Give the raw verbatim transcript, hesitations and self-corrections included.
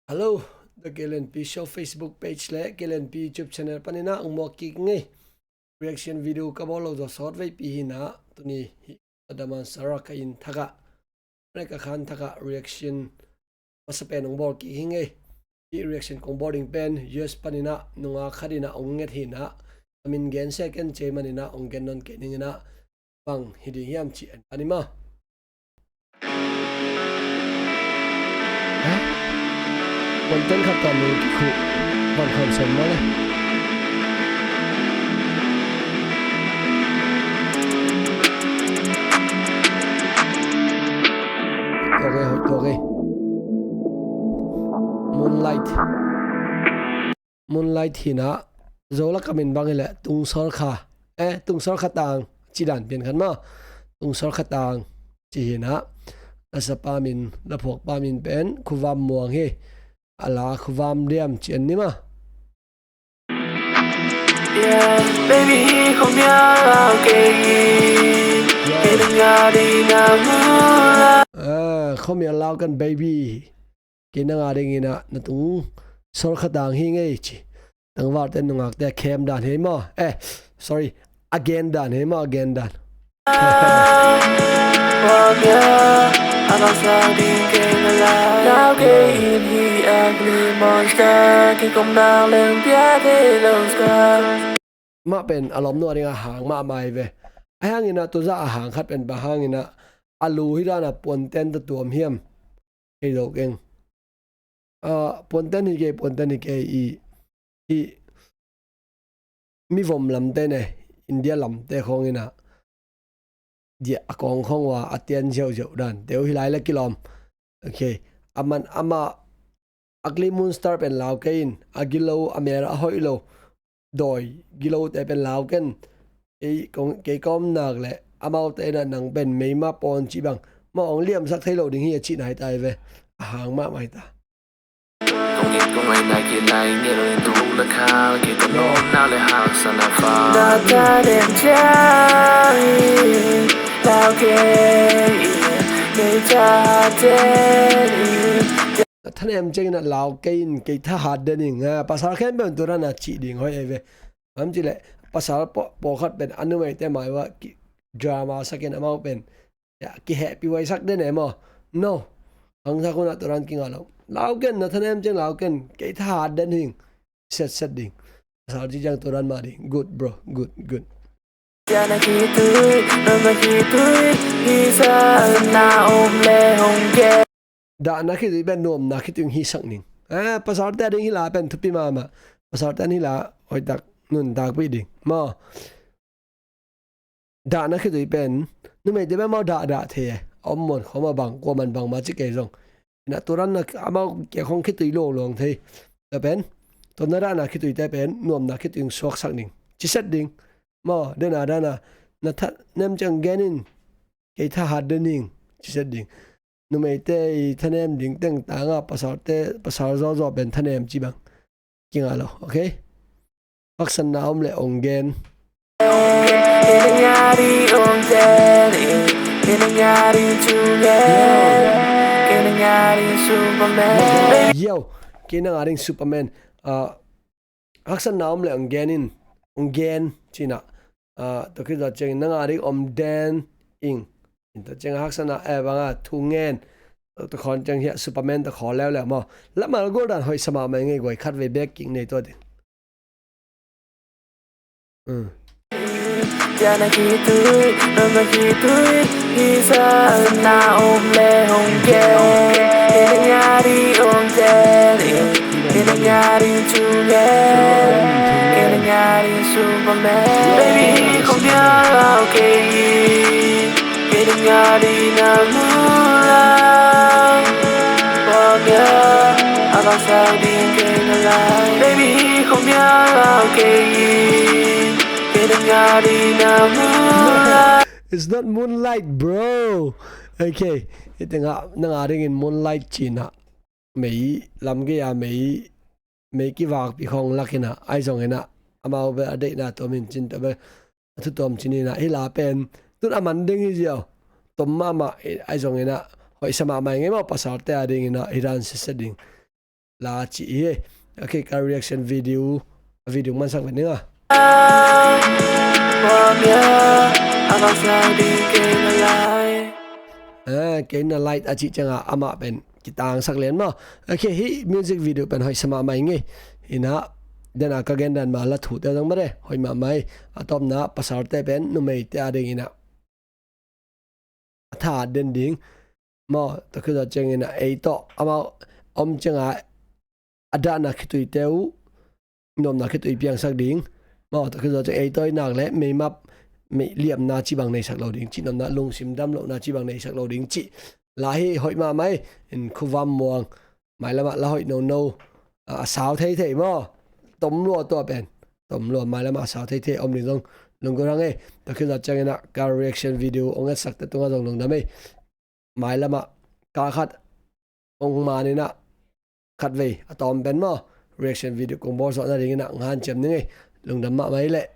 Hello, The K L N P Show Facebook page le K L N P YouTube channel panin ah ong muak kik ing ei. Reaction video ka bawl lo zaw sawt veipi hi-in ah, tuni hi Adaman Sara ka inn thak ah, ka khan thak ah reaction masa pen ong bawl kik hi-ing ei. Hih reaction kong bawl ding pen U S panin ah nungak khat in ah ong nget hi-in ah, a min gen sia ken ci ahih manin ah ong gen nawn kei ning in ah, bang hi ding hiam cih en ta ni maw. Ha? Content khat tawh nung kikhuh van khawm sawn maw le. Hoih tuak ei, hoih tuak ei. Moonlight. Moonlight hi-in ah, Zo lak a min bang hileh Tungsawlkha, eh, Tungsawlkha Tang ci dan pian khat maw. Tungsawlkha Tang ci hi-in ah, lasapa min, laphuakpa min pen Khuvam Muang hi. A la Khuvam Liam ci en ni maw. Yeah, baby, khuamial lau kei in, kei nang a ding na mu la. Ah, khuamial lau ken baby. Kei nang a dingin ah na Tungsawlkha Tang hi ing ei ci. Tangvalte nungakte a khem dan hi maw. Eh, sorry. A gen dan hi maw, a gen dan. Mah pen a lawmnu a ding a hang mahmah hi ve. Ahih hangin ah tuzah a hang khat pen bang hangin ah a lu hi dan a puanten tawh tuam hiam? Hei lo keng. Ah, puanten hi kei, puanten hi kei i, i mi vom lamte ne, India lamte khawng in ah, dia a kawng khawng ua a tian ziauziau dan te uh hi lai la kilawm. Ok. Aman amah Ugly Moonstar pen lau kei in, a gilo, a mel a hoih lo, dawi gilote pen lau ken. Kei kawm, kei kawm nak le amaute in ah nang pen meima pawn cih bang, mah ong liamsak thei lo ding hi a cihna hi ta hi ve. A hang mahmah hi ta. Na thanem ciangin ah lau kei in, kei thahat den ing. Ah, pasal khempeuh in tua dan a cih ding hoih ei ve. Bang hang hiam cih leh pasal paw-, pawlkhat pen a numeite mai uah ki-, drama sak in amau pen, ya, kihehpih huaisak den e maw. No. Hangsak hun ah tua dan kingah lo. Lau ken, na thanem ciang lau ken, kei thahat den ing. Setset ding. Pasal cih ciang tua dan mah ding. Good, bro. Good, good. Dahna khitui pen nuamna khitui ong hisak ning. Eh, pasalte a ding hih la pen thupi mahmah. Pasalte a ding hih la hoihtak nuntakpih ding maw. Dahna khitui pen numeite pen amau dahdah thei e. A om muan khawm a bang, kuaman bangmah ci kei zong. Inah tua dan a amau kiang khong khitui luangluang thei. Tua pen, tua na dahna khituite pen nuamna khitui ong suaksak ning. Ciset ding. Maw, dena dana, na thanem ciang gen in, kei thahat den ing, ciset ding. Numeite i thanem ding teng tangah pasalte, pasal zawzaw pen thanem ci bang kingah lo, ok? Haksatna om le ong gen. Yo, kei nang a ding Superman. Ah, haksatna om le ong gen in, ong gen ci-in ah, ah, tua khit zawh ciangin nang a ding om den ing. Tua ciangin haksatna, eh, bang a thu ngen. Tua khawng ciang hiah Superman tawh khawl leuleu maw. Lamal gol dan hoih sa mahmah ing ei, guai, khatvei bek kik ni tua ding. It's not moonlight, bro. Ok. Hih tengah nang a dingin moonlight ci-in ah, mei lam gei-a mei, mei kivakpih khawng lak in ah, ahi zongin ah, amau bel a deihna tuam in cin, tua bel a thu tuam cin in ah, hih la pen tun a man ding hi ziau. Tom mahmah, ahi zongin ah, hoih sa mahmah ing ei maw, pasalte a dingin ah, hih dan sese ding. la ci hi. Okay, ka reaction video, a video mansak ve ning a. Ah, kei na light a cih ciangah amah pen kitangsak lian maw. Okay, hih music video pen hoih sa mahmah ing ei. Hi na, den a ka gen dan mah la thute zong mah de, hoih mahmah hi. A tawpna pasalte pen numeite a dingin ah a tha den ding maw, tua khit zawh ciangin ah ei tawh amau om ciangah a dahna khituite uh nopna khitui piangsak ding maw, tua khit zawh ciang ei tawh i nak le meimap, mei liamna ci bang neisak lo ding, cih nopna, lungsim dam lohna ci bang neisak lo ding cih la hi. Hoih mahmah hi. In khuvam muang, mailamah la hoih nono, a, a sau theithei maw. Tom lua tua pen, tom lua, mailamah a sau theithei om ding zong lunggulh hang ei. Tua khit zawh ciangin ah ka reaction video ong etsak te tungah zong lungdam ei. Mailamah ka khat ong manin ah khatvei a tawm pen maw, reaction video kong bawl zawh nadingin ah ngan ciam ning ei. Lungdam mahmah hi leh.